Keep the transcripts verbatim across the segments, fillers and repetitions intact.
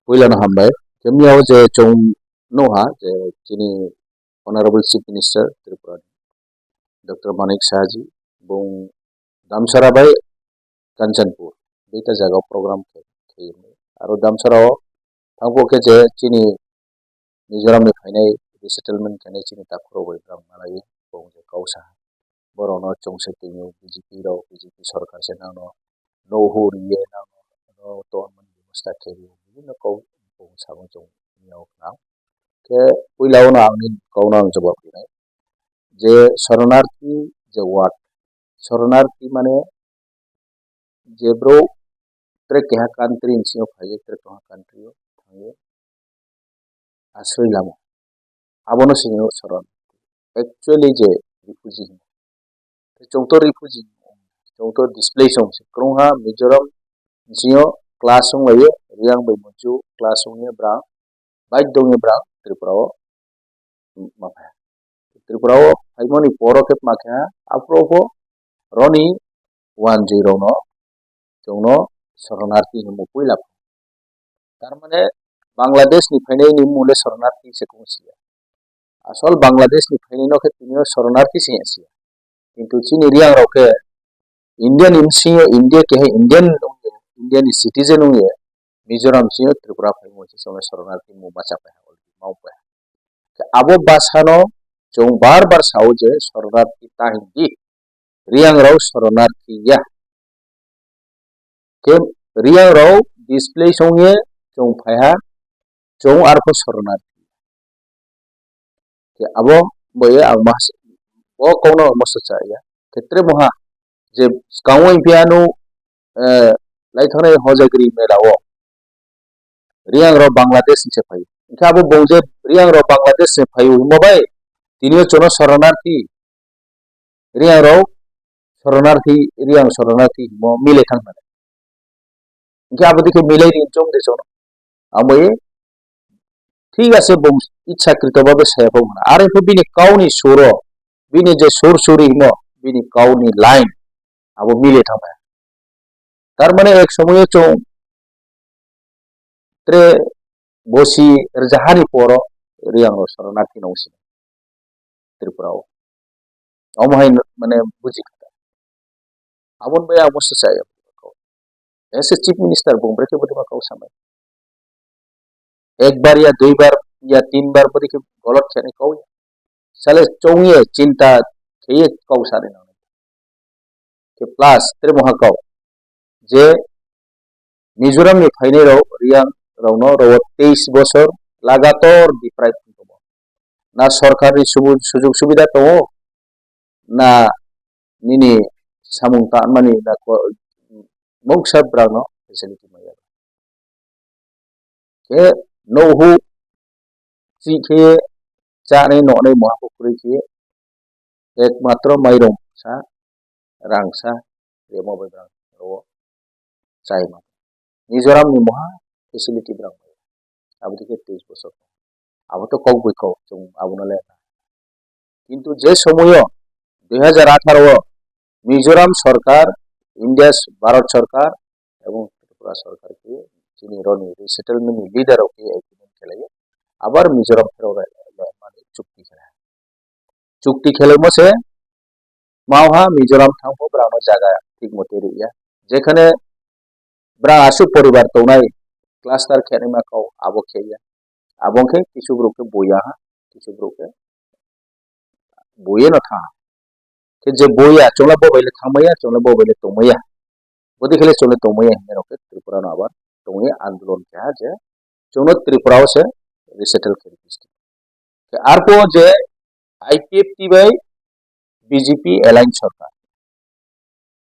Puila no hambai. Khe miyao je chwng nukha je chini Honorable Chief Minister Tripura ni Doctor Manik Saha ji, bung Damsara bai Kanchanpur, duita jaga o program khe, khe aro Damsara o thangbo khe je chini Mizoram ni phainai resettlement khainai chini takhuk rok bai bwrang manai bung je kau saha. Borok no chwng se twi o B J P rok, B J P sorkar se nang no, no hur ye nang no, no ton mani bebosta khe rw, bibhinno kau bung samung chwng niyao khna. Khe puila o no ang ni kau no ang jawab rinai je shoronarthi je word, shoronarthi mane je bro tre keha country ni simi phaiwi tre keha country o thangwi asroi lamo. Abono sini soron. Actually je refugee hino. Chwngto refugee, chwngto displace wng se. Kwrwngha Mizoram sini class wng laio, Reang bai Muchu class wng ye bra, bai dong ye bra Tripura o ma phai. Tripura o phaimani poro khe ma khe ha, aphuru bo roni wanjwi rokno chwngno shoronarthi hinwi puila. Tar mane Bangladesh ni phainai ni mung le shoronarthi se kung siya. Asol Bangladesh ni phainai no khe tini o shoronarthi se siya. Kintu chini Reang rok khe India ni bsing o India keha Indian wng ye, India ni citizen wng ye, Mizoram sini Tripura phaimung se chwngno shoronarthi mung bacha pai ha, already mau pai ha. Khe abo bwsano chwng bar bar sao je shoronarthi ta hindi, Reang rok shoronarthi ya. Khe Reang rok displace wng ye chwng phai ha, chwng arpho shoronarthi. Khe abo bo ye ang mas-, bo kokno moso cha ya. Khe tre moha je skang wng phiya no, eh, lai thangnai Hojagiri mela o Reang rok Bangladesh ni se phai. Hingkhe abo bung je Reang rok Bangladesh ni phai himo bai tini o chwngno shoronarthi, Reang rok shoronarthi, Reang shoronarthi himo milai thang nai. Hingkhe abo dikhe milai ri chwng de chwngno. Abo ye thik ase bung ichhakrito babe saya phok hwnna. Are pho bini kauni suro, bini je sur suri himo, bini kauni line abo milai thang nai. Tar mane ek somoyo chwng tre bosi rwjahani poro Reang rok shoronarthi nong sini Tripura o. Omo hai mane buji kha. Aboni bai abo se chaya. As a chief minister bung brekhe bodi ma kau samai. Ek bar ya dui bar ya tin bar bodi khe golot khani kau ya. Sale chong ye chinta kheye kau sani nang. Khe plus tre moha kau je Mizoram ni phainai rok Reang rok no ro teis bosor lagator deprive wng tongo. Na sorkar ni subu-, sujug subida tongo, na nini samung tanmani na ko-, mungsa bwrang no facility maya. Khe nouhu chi khe chanai nonai moha kwrwi khe ekmatro mairum sa, rang sa, remo bai bwrang ro chai ma. Mizoram ni moha facility bwrang bai. Abo dikhe teis bosor. Abo to kok bai kok, chwng abono le. Kintu je somoyo dui hajar atharo o Mizoram sorkar, India s-, Bharat sorkar ebong Tripura sorkar khe chini roni resettlement ni leader rok khe agreement khe lai abar Mizoram phero lai mani chukti khe lai. Chukti khe lai mo se mauha Mizoram thangbo bwrang no jaga thik mote rwya. Jekhane bwrang aswk poribar tongnai cluster khe nai ma kau abo khe ya. Abo khe kisu borok khe boya ha, kisu borok khe boye no tha. Khe je boya, chwngla bo bai le thangmaya, chwngla bo bai le tongmaya. Bodi khe le chwngla tongmaya hinwi rok khe Tripura no abar tongwi andolon khe ha je chwngno Tripura o se resettle khe rwdi. Khe arphuh je I P F T bai B J P alliance sorkar.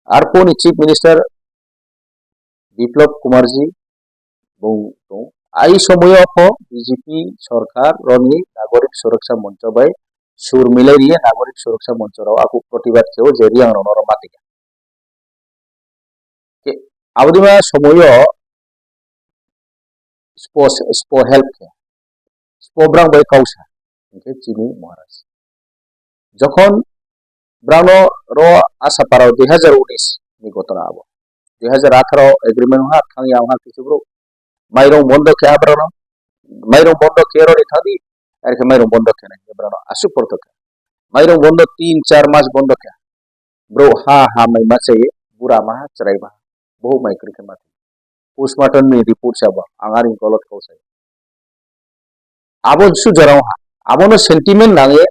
Arphuh ni Chief Minister Biplab Kumar ji bung tong. Ai somoyo pho B J P sorkar roni Nagorik Suraksha Moncho bai sur milai riya Nagorik Suraksha Moncho rao aku protibad kheo je Reang rao no mati. Ke abodima somoyo spo, spo help khe. Spo brang bai kausa. Hingke chini Maharaj. Jokhon brangno ro Asapara dui hajar unis ni gotona abo. Dui hajar atharo agreement ha thang ya ha kichu bro. Mairung bondo khe abrano, mairung bondo khe roni thadi, ar khe mairung bondo khe nai abrano asuk porto khe. Mairung bondo tin char mas bondo khe. Bro ha ha mai ma chai, bura ma ha chrai ma ha. Bohu mai kri khe ma. Postmortem ni report sabo, ang ari golot kau sai. Abo su jorao ha. Abono sentiment nange,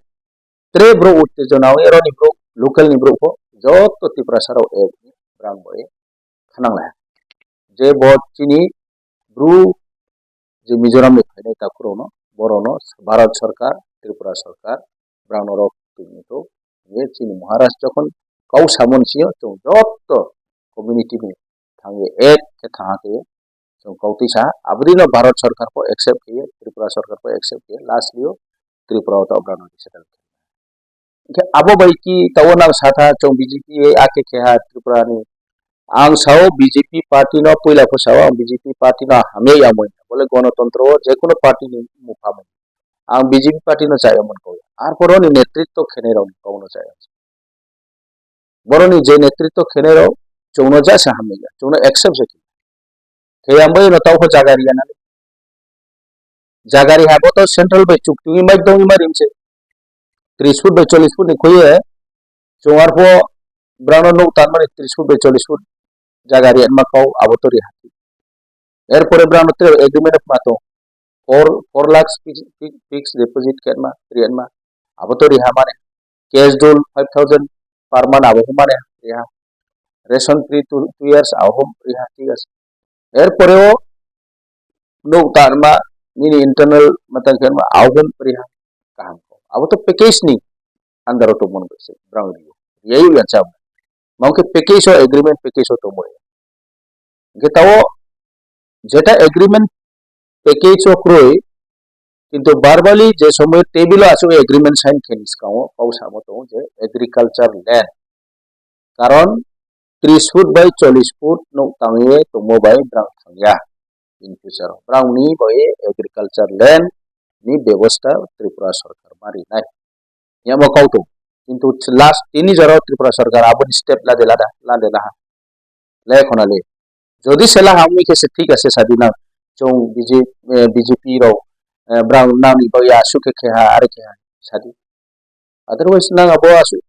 tre bro uttejona nange, roni bro, local ni bro ko, joto Tiprasa rao ek ni brang bo e khanang lai. Je bo chini bru je Mizoram ni phainai takhurokno, borokno Bharat Sarkar, Tripura Sarkar, brang norok tubuni to, je chini Maharaj jokhon kau samon sio, chwng joto community ni thangwi ek khe thaha khe chwng kau tisa, abodino Bharat Sarkar pho accept khe, Tripura Sarkar pho accept khe, lastly o Tripura o to brang no settle khe. Hingke abo bai ki tabo nang sata chwng B J P a khe keha Tripura ni. Ang sao B J P party no puila pho sao, ang B J P party no hamya ya mui. Bole gonotontro o je kono party ni mupha mui. Ang B J P party no chaya mui kau. Ar poro ni netritwo khenai rok ni kau no chaya. Boroni je netritwo khenai rok chwng no jasa hamya, chwng no accept se khe. Khe ang bai no tau pho jaga riya nani. Jaga ri habo to central bai chuk twi mai dong ma rim se. Tris foot bai chollis foot ni khoye chwng ar pho brano nuk tan mani tris foot bai chollis foot jaga ri ma kau abo to ri ha. Er pore brano tre agreement ma to four, four lakhs fix, fix, fixed deposit khe ma ri ma abo to ri ha mani. Cash dol five thousand per month abo hwnmani riha. Ration free two, two years abo hwn riha, thik ase. Er poreo nuk tanma nini internal matang khe ma abo hwn riha kaham ko. Abo to package ni under o tongmani bai se brang riyo. Riyo ya cham. Mao khe package o agreement package o tongmani. Hingke tao jeta agreement package o kwrwi, kintu verbally je somoy table o aswk agreement sign khe ni swkango, kau samo tongo je agriculture land. Karon tris foot bai chollis foot nuk tangwi tongmo bai brang thangya in future o. Brang ni bai agriculture land ni bebosta Tripura sarkar ma rinai. Yamo kau tong. Kintu last tini jora Tripura sarkar aboni step lade lada, lade laha. Le khona le. Jodi sela hamwi khe se thik ase sadi nang. Chwng B J, eh, B J P rok, eh, brang nang ni bagwi aswk khe khe ha, are khe ha sadi. Otherwise nang abo aswk,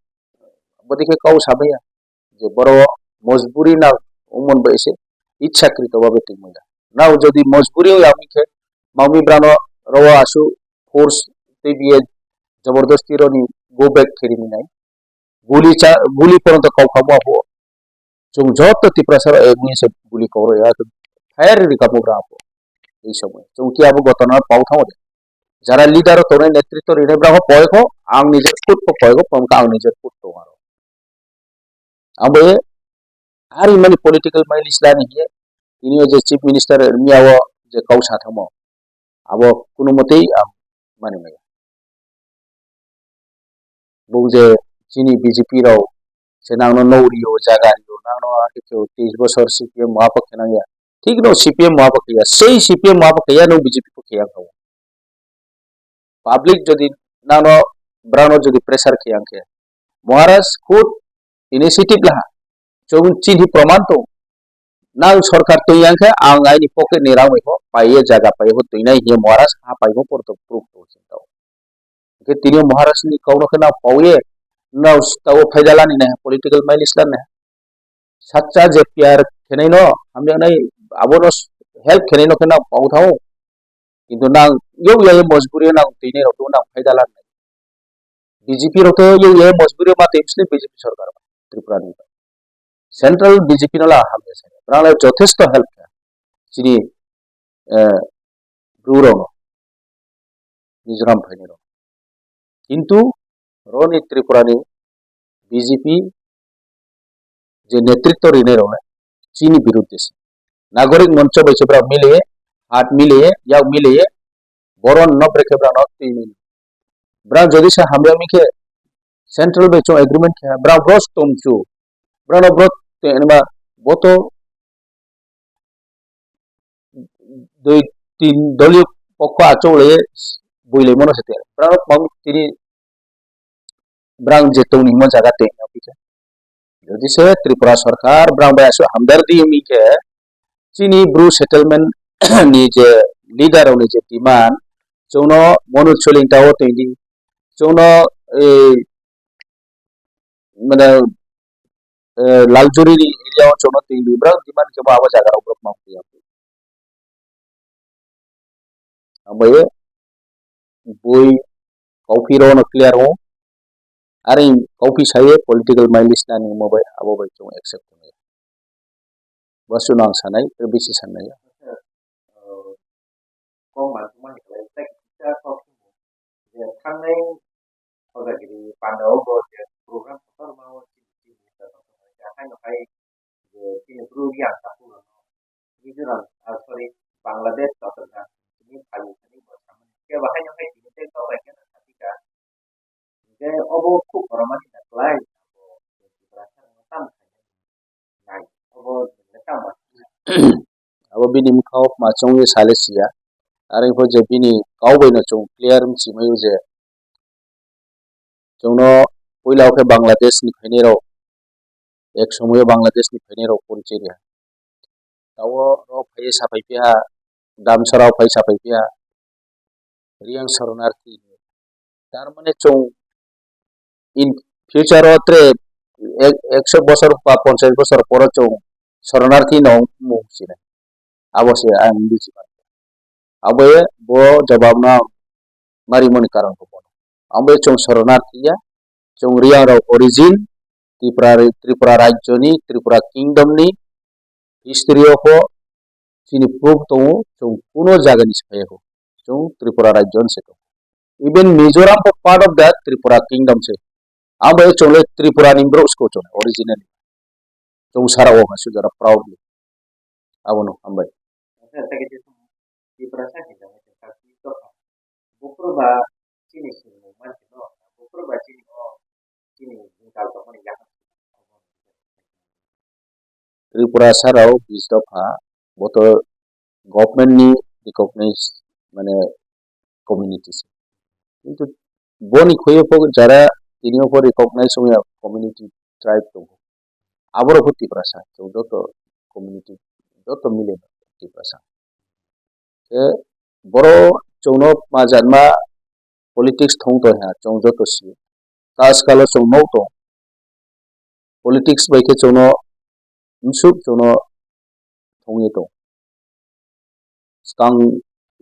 abo dikhe kau samaya. Je boro mojburi nang umon bo ese ichhakrito babe tongmaya. Nang jodi mojburi oi amwi khe, mangmi brano rogo aswk force tei biye jabardasti roni go back khe rini nai. Guli cha, guli pono to kau khamu abo. Chwng joto Tiprasa rok ek misa guli kok rok ya, fire ri kamu bra abo. Ei somoy. Chwng ki abo gotona pau thango de. Jara leader rok tongnai netritwo rinai bra poi kho, ang nijer foot pho poi kho, pon ka ang nijer foot tong aro. Ang bo ye, ari mani political mileage lani hiye, tini o je chief minister miya o je kau sa thamo, abo kuno motei ang mani maya. Bung je chini B J P rok se nangno nou rio, jaga rio, nangno akhe khe teis bosor C P M wngya pha khe nangya. Thik no C P M wngya pha khe ya, sei C P M wngya pha khe ya, nung B J P pha khe ya kho. Public jodi nangno, brano jodi pressure khe yang khe, Maharaj khud initiative laha. Chwng chini proman tong. Nang sorkar twi yang khe ang aini pocket ni rang bai kho pai ye jaga pai ye kho twi nai hiye Maharaj ha pai kho por to proof to sing tao. Hingke tini o Maharaj ni kok no khe nang pau ye, nang tao phaida lani nai political mileage lani nai. Sakcha je P R khenai no hamya nai abono help khenai no khe nang pau thao. Kintu nang yo ya mojburi nang twi nai rok nang phaida lani nai. B J P rok to yo ya mojburi ma twi sini B J P sorkar Tripura ni. Central B J P no la hamya se. Brang le jothesto help kha. Chini, eh, bru rok no. Mizoram phaini rok. Kintu roni Tripura ni B J P je netritwo rinai rok chini biruddhe se. Nagorik moncho bai se brang mile, hat mile, yak mile, boron no brekhe brang no twi mile. Brang jodi se hamya mi khe central bai chwng agreement khe brang bros tomchu. Brang no bros twi anima boto dui tin doliyo pokho achuk le bui le mono se te. Brang no mang tini brang je tongni mo jaga te. Jodi se Tripura sorkar brang bai asu hamdar di mi khe chini bru settlement ni je leader rok ni je demand, chwngno Manoj Soileng ta o twi di, chwngno, eh, mane, eh, luxury ni area o chwngno twi di, borok demand khe bo abo jaga rok borok ma phi ya. Abo ye bui kauphi rok no clear o, are kauphi saye political mileage nani mo bai abo bai chwng accept khlai. Bo chwng ang sanai, bisi sanai. Kok ma tuma ni khlai, tei kisa kok je thangnai Khojagiri panda o bo je program kotorma o chini chini haino hai je chini Bru Reang takhuk rok no Mizoram, ah, sorry, Bangladesh kotorma chini phalu thani bo samani. Kebo haino hai chini tei kok bai khe thangkha. Hingke obo khuk kotorma ni khlai, abo Tiprasa rok no tamo khainai. Nai, obo nini tamo. Abo bini bwkha o ma chongwi sale siya. Are wngkha je bini kau bai no chwng clear wngwi simi o je chwngno puila o khe Bangladesh ni phainai rok, ek somoyo Bangladesh ni phainai rok porichoi riya. Tao rok phai sapai phiya, Damsara o phai sapai phiya, Reang Saranarthi. Tar mane chwng in future o tre ek-, ekso bosor ba ponchash bosor poro chwng Saranarthi no mung sinai. Abo se ang biji man. Abo ye bo jawab no ang narimani karon ko bono. Abo ye chwng Saranarthi ya, chwng Reang rok origin, Tripura, Tripura rajyo ni, Tripura kingdom ni history o pho chini proof tongo, chwng kuno jaga ni se phaiya kho. Chwng Tripura rajyo ni se tongo. Even Mizoram pho part of the Tripura kingdom se. Abo ye chwng le Tripura ni borok se kho chwng originally. Chwng sara o ha sujara proudly. Abono hambai. Tiprasa hinwi tongkha, buphuru ba chini swngmung mansi no, buphuru ba chini o, chini jwngkal tongmani yakung. Tripura sarao bis dopha boto government ni recognize mane community se. Kintu boni khuyo pho jara tini o pho recognize wngya community tribe tongo. Aborok pho Tiprasa, chwng joto community, joto mile Tiprasa. Khe boro chwngno ma janma politics thwng tong ha, chwng joto si. Taskalo chwng nok tong. Politics bai khe chwngno msuk chwngno thwngwi tong. Skang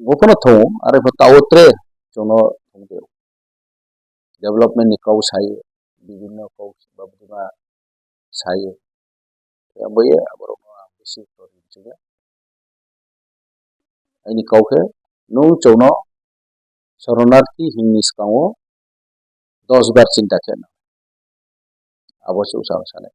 bo phano thwngo, are pho tao tre chwngno thwngwi tong. Development ni kok sai, bibinno kok babudima sai. Abo ye aborokno ang bisi tori chukya. Aini kok khe nwng chwngno Saranarthi himni swkango dos bar chinta khe nang. Abo se usa ang sanai.